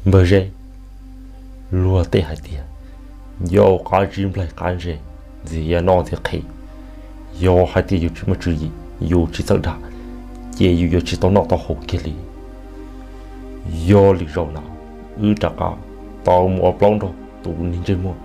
Npawg Zeb, luag tej hais tias, yog qab zib nplaig qab ntse, ntxias noj ntxias qhe. Yog hais tias yus tsis muaj tswv yim, yus tsis txawj dag, ces yus yuav tsis tau noj tau haus kiag li. Yog li zaum no, wb rov qab tau mus ua plaub nrog tus niag ntsej muag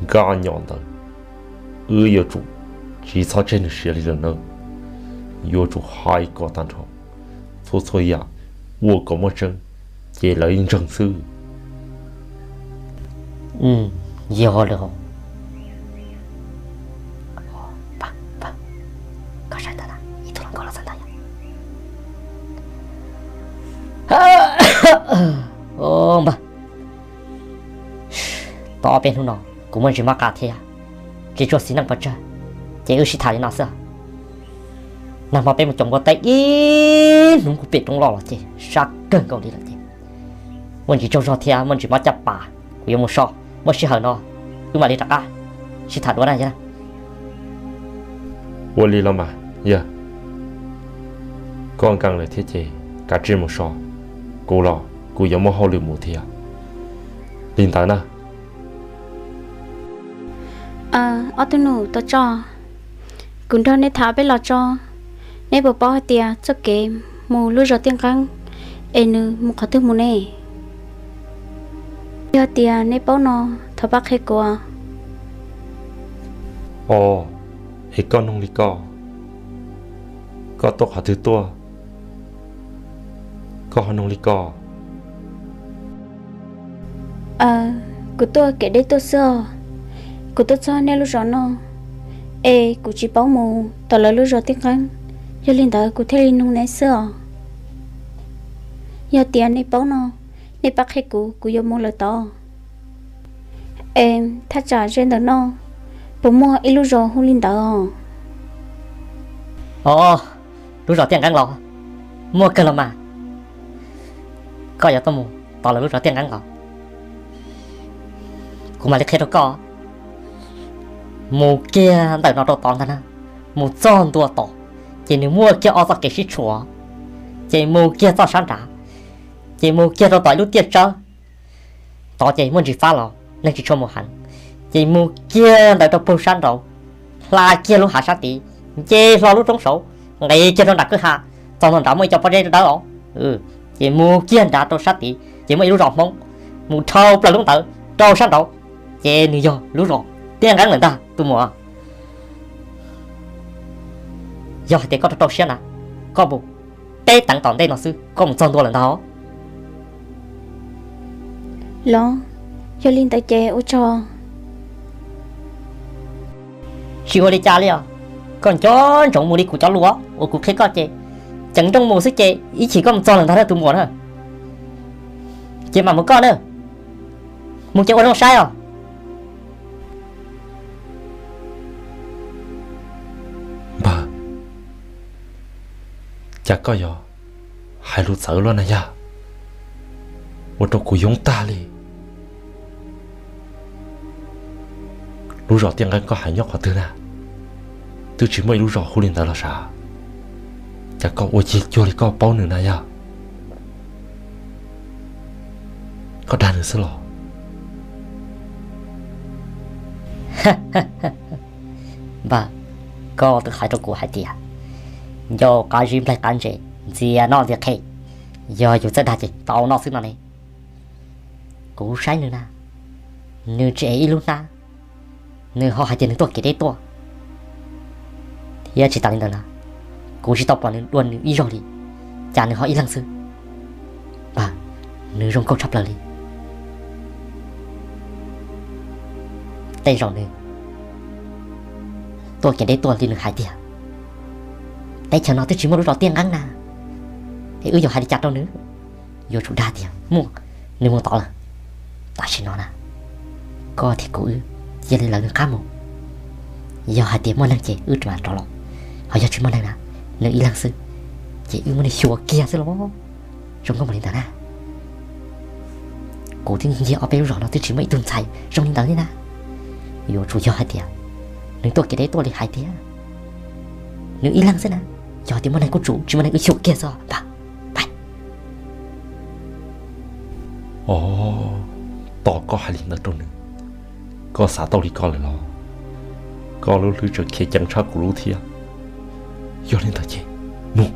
Nkaj Nyom ntawd, wb yuav tsum tsis txhob tseg nws siav li lawm nawb. Yuav tsum hais kom tag nrho, txhua txhua yam ua kom muaj tseeb, ces lawv yeej ntseeg xwb. Yog li. Npawg, tau peb hnub no kuv muaj ntsis mob qab thiab, tsis tshua xis neej pes tsawg, ces wb sib tham li no xwb. Nag hmo peb mus coom npua teb ib hnub kuv pem roob loj los ces sab kawg nkaus li lawm ces muaj ntsis tsaug zog thiab muaj ntsis mob caj pas, kuv yuav mus so. Muaj sij hawm no wb mam li rov qab sib tham dua na yog. Ua li los mas yog, koj nkees lawm thiab ces kav tsij mus so, kuv los kuv yuav muaj hauj lwm mus thiab. Li ntawd na. Ob tug nus, tos tso, kuv nrog nej tham peb los tso. Neb puas paub hais tias txoj kev mus lub zos Tiaj Nqeeb es nws mus qhov twg mus ne? Yog tias nej paub no, thov pab qhia kuv. Os, es koj noog li ko, koj tuaj qhov twg tuaj, koj ho noog li ko? Kuv tuaj kev deb tuaj xwb os. Kuv tuaj txog nej lub zos no, es kuv tsis paub mus tom lawv lub zos Tiaj Nqeeb, yog li ntawd kuv thiaj li noog neb xwb os. Yog tias nej paub no, nej pab qhia kuv, kuv yuav mus lawm tod. Es thaj tsam ze ntawm no puas muaj ib lub zos hu li ntawd os? Os, lub zos Tiaj Nqeeb los muaj kawg los mas. Koj yuav tuaj mus tom lawv lub zos Tiaj Nqeeb los, kuv mam li qhia rau koj. Mus kiag ntawm no rau tod ntag na, mus txog ntua tod, ces nws muaj kiag ob txoj kev sib tshuam, ces mus kiag txoj sab nrad, ces mus kiag rau tom ib lub tiaj tsawb. Tod ces muaj ntsis fab los neeg tsis tshua mus heev, ces mus kiag ntawd rau puag sab nraud, hla kiag lub hav sab tid, nce hlo lub roob saud, nqis kiag rau nram kwj ha, txog ntua nrad muaj ib co pob zeb dawb os. Ces mus kiag nrad rau sab tid ces muaj ib lub zos Hmoob, mus dhau plaws lub ntawd rau sab nraud, ces nws yog lub zos Tiaj Nqeeb lawm ntag tus muam. Yog hais tias koj rau rau siab na, koj mus peb teev tom ntej no xwb koj mus txog ntua lawm ntag. Los, yog li ntawd ces ua tsaug. Tsis ua li cas li os, koj nco ntsoov mus li kuv cov lus uas kuv qhia koj ces ceev nrooj mus xwb ces ib chim koj mus txog lawm ntag na tus muam na. Ces mam mus koj na, mus ces ua zoo saib os. Npawg, cas koj yuav hais lus txawv luaj na yog, ua rau kuv yoob tag li. Lub zos Tiaj Nqeeb koj hais nyob qhov twg na? Twb tsis muaj ib lub zos hu li ntawd los sav. Cas koj ua cig cuag li koj paub nws na yog? Koj dag nws xwb los? Npawg, koj twb hais rau kuv hais tias ncau qab zib nplaig qab ntse, ntxias noj ntxias qhe, yog yus txawj dag ces tau noj xwb no ne. Kuv saib nws na, nws tsis ev ib lub hnab, nws ho hais tias nws tuaj kev deb tuaj. Thiab tsis tas li ntawd na, kuv tsis tau pom nws dua nws ib zaug li, cas nws ho ib leeg xwb. Npawg, nws zoo nkauj tshaj plaws li. Tej zaum nws tuaj kev deb tuaj li nws hais tiag. Teb chaws no twb tsis muaj lub zos Tiaj Nqeeb na, es wb yuav hais li cas rau nws? Yuav tsum dag tias muaj, nws mus tod lawm. Tam sim no na, koj thiab kuv wb cia li lawv nws qab mus. Yog hais tias muaj neeg ces wb mam rov los, ho yog tsis muaj neeg na, nws ib leeg xwb, ces wb muab nws xyuas kiag xwb los. Zoo nkauj npaum li ntawd na. Kuv twb nciaj ob peb lub zos no twb tsis muaj ib tug ntxhais zoo li ntawd li na. Yuav tsum yog hais tias nws tuaj kev deb tuaj li hais tiag, nws ib leeg xwb na. Yog tias muaj neeg kuj tsum, tsis muaj neeg wb xyuas kiag xwb. Npawg, pais. Os, tos koj hais li ntawd rau nws, koj xav tau li ko lawm los? Koj lub hlwb tseem khiav ceev tshaj kuv lub thiab. Yog li ntawd ces mus.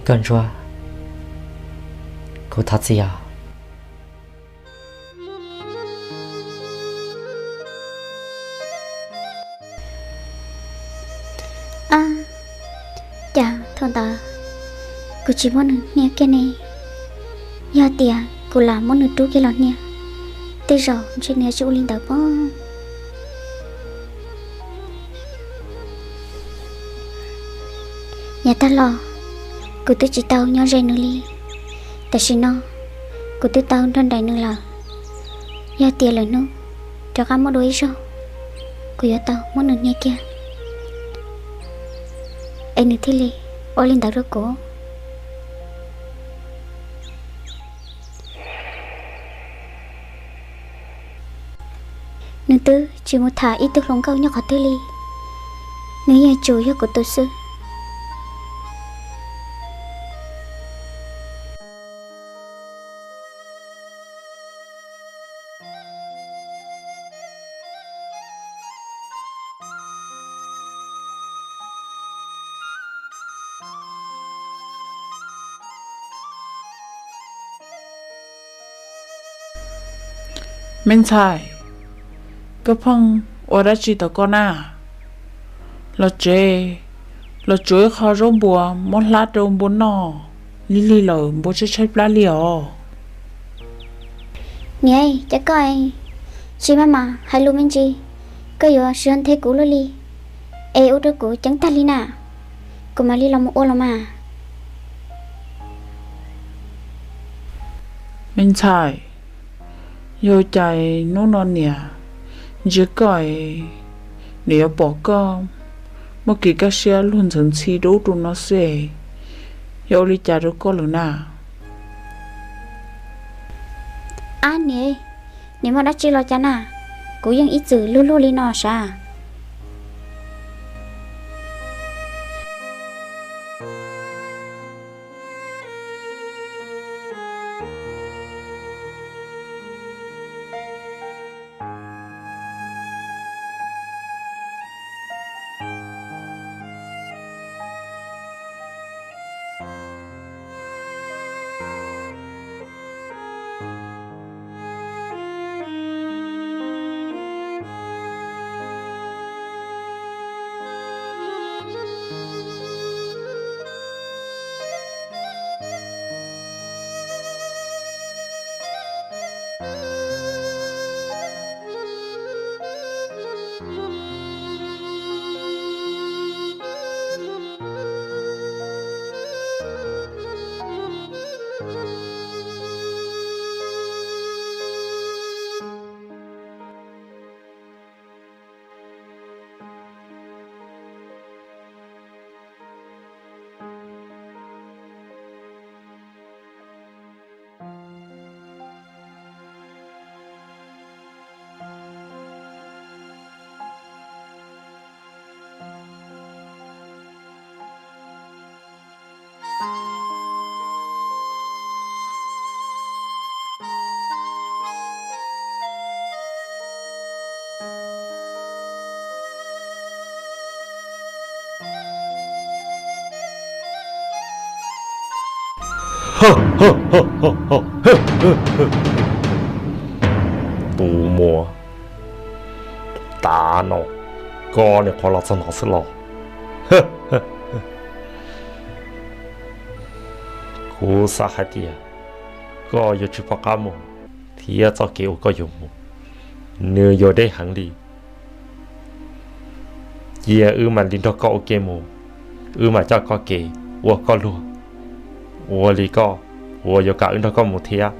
Koj ntsuag, kuv thov txim os. Ab, cas thaum ntawd kuv tsis muab nws hnia kiag ne? Yog tias kuv lam muab nws rub kiag los hnia, tej zaum ntshe nws yuav tsis ua li ntawd pob. Yav tag los kuv twb tsis tau nyob ze nws li, tam sim no kuv twb tau nrog nraim nws lawm. Yog tias lwm hnub rov qab muaj dua ib zaug, kuv yuav tau muab nws hnia kiag, es nws thiaj li ua li ntawd rau kuv. Nws twb tsis mus tham ib tug hluas nkauj nyob qhov twg li, nws yeej tsum yog kuv tus xwb. Me ntxhais, koj pheej ua dab tsi tom koj na? Los tsev los tsuav ib qho zaub npua muab hlab rau npua noj, lig lig lawm npua tshaib tshaib plab li os. Niam, cas koj tsis maj mam hais lus me ntsis, koj yuav tsis nthe kuv luaj li, es ua rau kuv ceeb tag li na, kuv mam li los mus ua los mas. Me ntxhais, yog cas hnub no niam ntsia koj, niam yuav pom koj muaj kev kaj siab luag ntxhi ntxhi rau ub rau no xwb, yog ua li cas rau koj lawm na? Ab niam, niam muaj dab tsi los cas na? Kuv yeej ib txwm luag luag li no sav. Tus muam, tas no koj nyuam qhuav los txog no xwb los? Kuv xav hais tias koj yuav tsis pom qab mus, thiab txoj kev uas koj yuav mus, nws yuav deb heev li. Cia wb mam li nrog koj ua ke mus, wb mam coj koj kev ua koj luag. Ua li koj puas yuav kam wb nrog koj mus thiab?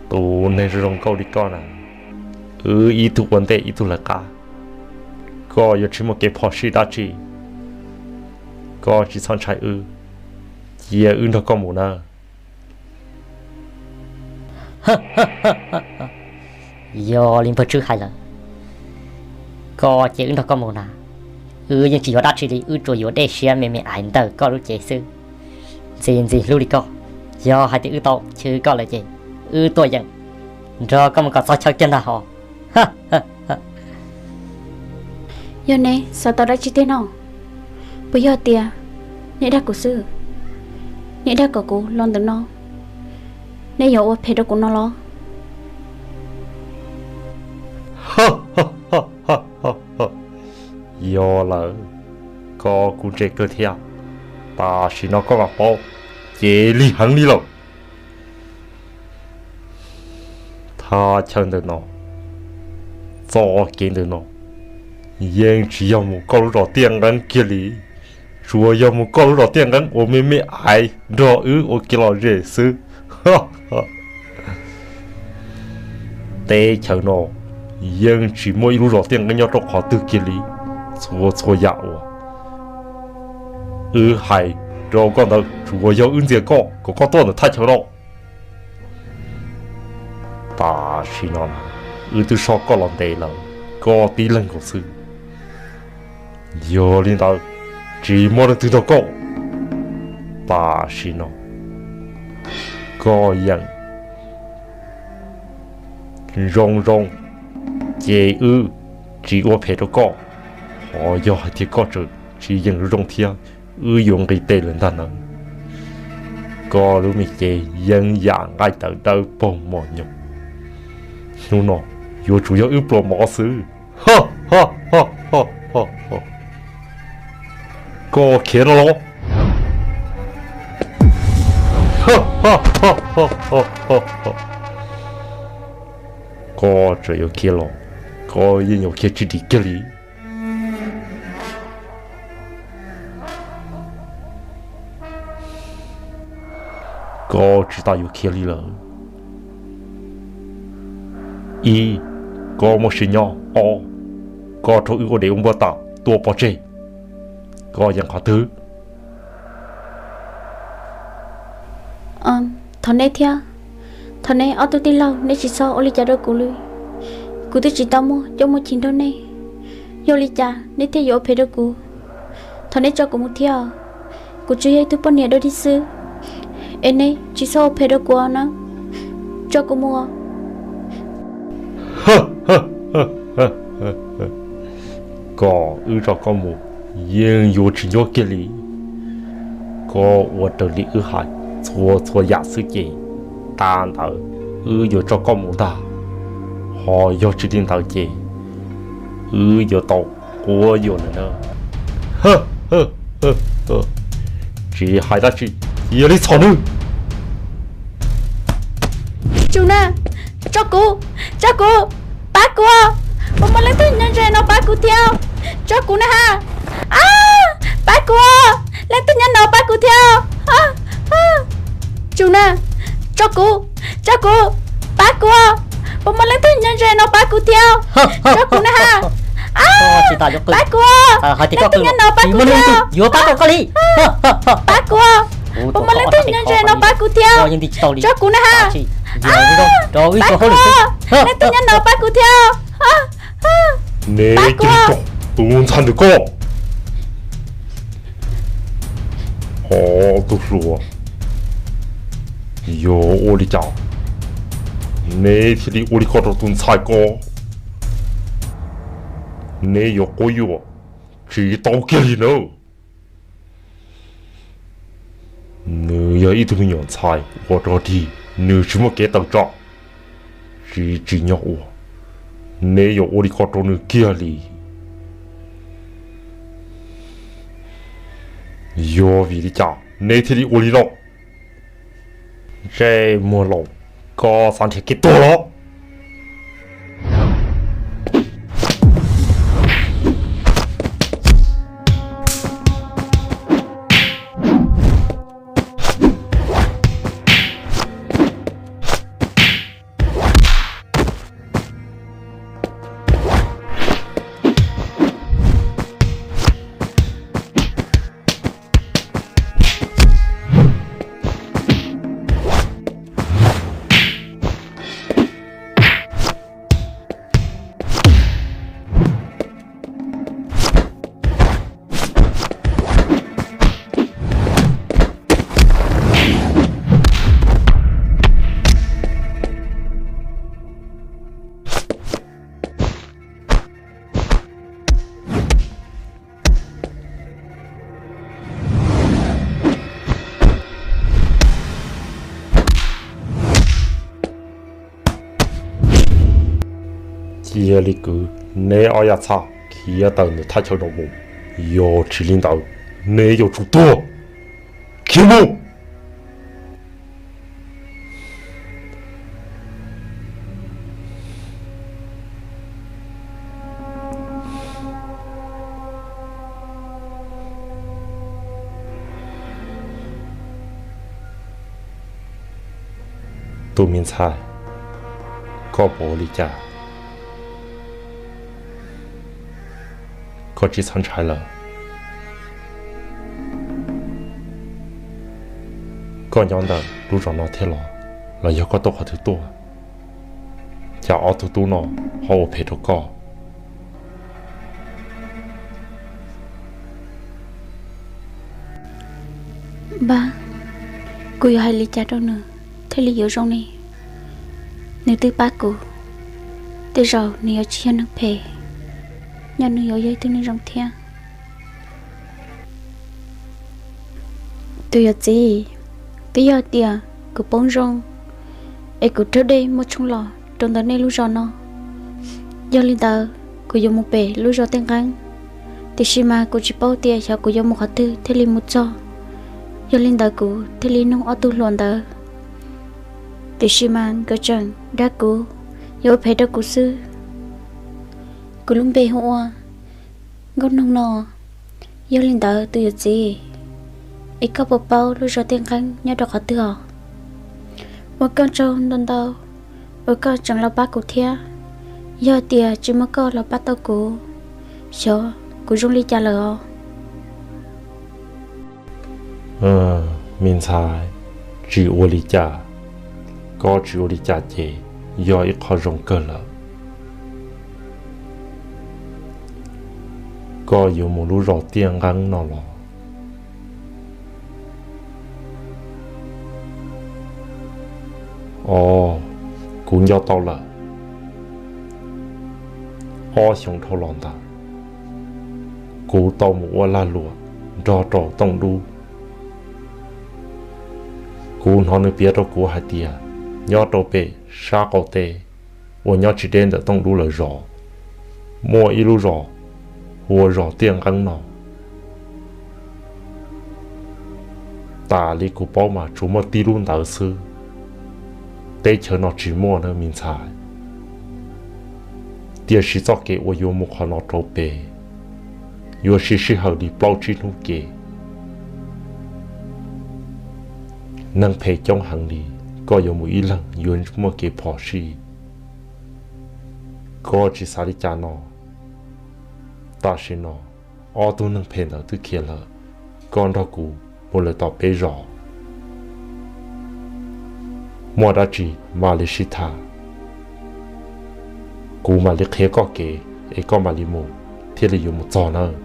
Tus neeg zoo zoo nkauj li koj na, wb ib tug ua ntej ib tug lawv qab, koj yuav tsis muaj kev phom sij dab tsi. Koj tsis txhob ntshai wb, cia wb nrog koj mus nawb. Yog li npawg Tswb hais lawm, koj cia wb nrog koj mus na, wb yeej tsis yuav dab tsi li, wb tsuas yuav dej siab me me ais ntawm koj lub cev xwb. Ntxim ntxim hlub li koj, yog hais tias wb tau chwv koj lawm ces wb tuaj yeem nrog koj mus kom txog chaw kiag ntag hos. Yog neb xav tau dab tsi tiag no? Puas yog tias neb dag kuv xwb? Neb dag kom kuv los ntawm no, neb yuav ua phem rau kuv no los? Yog lawm, koj kuj ntse kawg thiab. Tam sim no koj mam paub, ces lig heev li lawm. Thaj chaw ntawm no, txoj kev ntawm no, yeej tsis yog mus koj lub zos Tiaj Nqeeb kiag li, tsuas yog mus koj lub zos Tiaj Nqeeb uas me me aiv nrog wb ua kev lom zem xwb. Teb chaws no yeej tsis muaj ib lub zos Tiaj Nqeeb nyob rau qhov twg kiag li. Txhua txhua yam uas wb hais rau koj ntawd tsuas yog wb ntxias koj kom koj tuaj ntawm thaj chaw no. Tam sim no wb twb soj koj los ntev lawm, koj tib leeg nkaus xwb. Yog li ntawd, tsis muaj leej twg nrog koj. Tam sim no koj yeem zoo zoo, ces wb tsis ua phem rau koj. Ho yog hais tias koj tseem tsis yeem zoo thiab, wb yuav nqis tes lawm ntag nawb. Koj lub me cev yeeb yam nqaij tawv dawb paug mos nyoos, hnub no yuav tsum yog wb pluas mov xwb. Koj khiav no los? Koj tseem yuav khiav los? Koj yeej yuav khiav tsis dim kiag li. Koj tsis tas yuav khiav li lawm. Ib, koj muaj sia nyob. Ob, koj raug wb ua dev ua npua tas tuaj pov tseg. Koj yeem qhov twg? Thov neb thiab, thov neb ob tug tij laug neb tsis txhob ua li cas rau kuv li. Kuv twb tsis tau muaj cuab muaj chim nrog neb, yog li cas neb thiaj yuav ua phem rau kuv? Thov neb tso kuv mus thiab. Kuv tsuas yog ib tug poj niam dog dig xwb, es neb tsis txhob ua phem rau kuv na. Tso kuv mus. Kom wb tso koj mus yeej yuav tsis nyuaj kiag li. Koj ua raws li wb hais txhua txhua yam xwb ces tag ntawd wb yuav tso koj mus ntag. Ho yog tsis li ntawd ces wb yuav tau quab yuam lawm na. Tsis hais dab tsi, cia li txhom nws. Tsum na, tso kuv, tso kuv, pab kuv, puas muaj leej twg nyob ze no pab kuv thiab? Tso kuv na ha. Pab kuv, leej twg nyob no pab kuv thiab? Tsum na, tso kuv, tso kuv, pab kuv, puas muaj leej twg nyob ze no pab kuv thiab? Tso kuv na ha. Pab kuv, leej twg nyob no pab kuv thiab? Yuav pab tau koj li. Pab kuv, puas muaj leej twg nyob ze no pab kuv thiab? Tso kuv na ha. Pab kuv, leej twg nyob no pab kuv thiab? Neb cia li tso tus ntxhais ntawm koj. Ob tug hluas, yog ua li cas neb thiaj li ua li ko rau tus ntxhais ko? Neb yuav quab yuam tsis tau kiag li nawb. Yog ib tug me nyuam ntxhais ua rog dig, nws tsis muaj kev tawm tsam, tsis tsim nyog ua, neb yuav ua li ko rau nws kiag li. Yog vim li cas neb thiaj li ua li no? Ntsej muag laus, koj xav nrhiav kev tuag los? Cia li kwv neb ob yam txhaj khiav tawm ntawm thaj chaw no mus, yog tsis li ntawd neb yuav tsum tuag. Khiav mus! Tus me ntxhais, koj puas ua li cas? Koj tsis txhob ntshai lawm. Koj nyob ntawm lub zos no thiab los, los yog koj tuaj qhov twg tuaj? Cas ob tug tub no ho ua phem rau koj? Npawg, kuv yuav hais li cas rau nws thiaj li yuav zoo ne? Nws twb pab kuv, tej zaum nws yuav tsis yog neeg phem, nyob nws yuav yog ib tug neeg zoo thiab. Tus yawm txiv, twb yog tias kuv poob zoo es kuv raug dej muaj tshoob los rau ntawm nej lub zos no. Yog li ntawd kuv yuav mus pem lub zos Tej Nqeeb, tiam sis mas kuv tsis paub tias xyov kuv yuav mus qhov twg thiaj li mus txog. Yog li ntawd kuv thiaj li nug ob tug hluas ntawd, tiam sis mas nkawd tseem dag kuv yuav ua phem rau kuv xwb. Kuv lub npe hu ua Nkauj Noog no. Yog li ntawd tus yawm txiv, es koj puas paub lub zos Tej Nqeeb nyob rau qhov twg os? Ua koj tsaug ntau ntau uas koj tseem los pab kuv thiab. Yog tias tsis muaj koj los pab tau kuv, xyov kuv zoo li cas lawm os. Me ntxhais, tsis ua li cas. Koj tsis ua li cas ces yog ib qho zoo kawg lawm. Koj yuav mus lub zos Tiaj Nqeeb no los? Os, kuv nco tau lawm. Ob xyoos dhau los ntawd, kuv tau mus ua lag luam nrog rau Tooj Dub. Kuv hnov nws piav rau kuv hais tias nyob rau pem sab qaum teb uas nyob tsis deb ntawm Tooj Dub lawv zos, muaj ib lub zos hu ua zos Tiaj Nqeeb no. Tas li kuv paub mas tsuas muaj tib lub ntawd xwb, teb chaws no tsis muaj na me ntxhais. Tiam sis txoj kev uas yuav mus qhov no rau pem yuav siv sij hawm li plaub tsib hnub kev. Neeg phem coob heev li, koj yuav mus ib leeg yuav muaj kev phom sij. Koj tsis xav li cas no. Tam sim no ob tug neeg phem ntawd twb khiav lawm, koj nrog kuv mus lawm tom peb zos. Muaj dab tsi mam li sib tham, kuv mam li qhia koj kev es koj mam li mus thiaj li yuav mus txog nawb.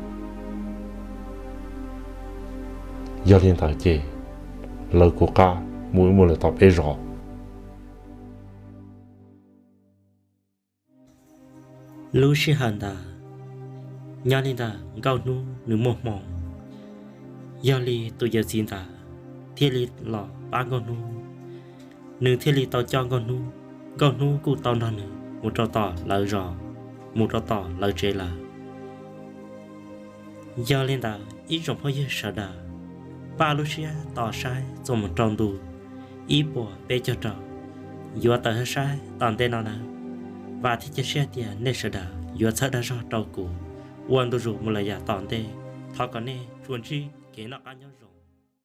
Yog li ntawd ces lawv kuv qab mus ib mus lawm tom peb zos. Lub sij hawm ntawd, nyob li ntawm Nkauj Hnub nws muaj hmoo, yog li tus yawm txiv ntawd thiaj li los pab Nkauj Hnub. Nws thiaj li tau coj Nkauj Hnub, Nkauj Hnub kuj tau nrog nws mus rau tom lawv zos, mus rau tom lawv tsev lawm. Yog li ntawd ib tsoom phooj ywg sawv daws, npaj lub siab tos saib txuas mus rau ntu ib puas peb caug rau, yuav tawm saib tom ntej no nawb. Vam thiab cia siab tias nej sawv daws yuav txhawb dag zog rau kuv ua ntu zus mus lawm yav tom ntej. Thov kom nej tsuas ntsib kev noj qab nyob zoo.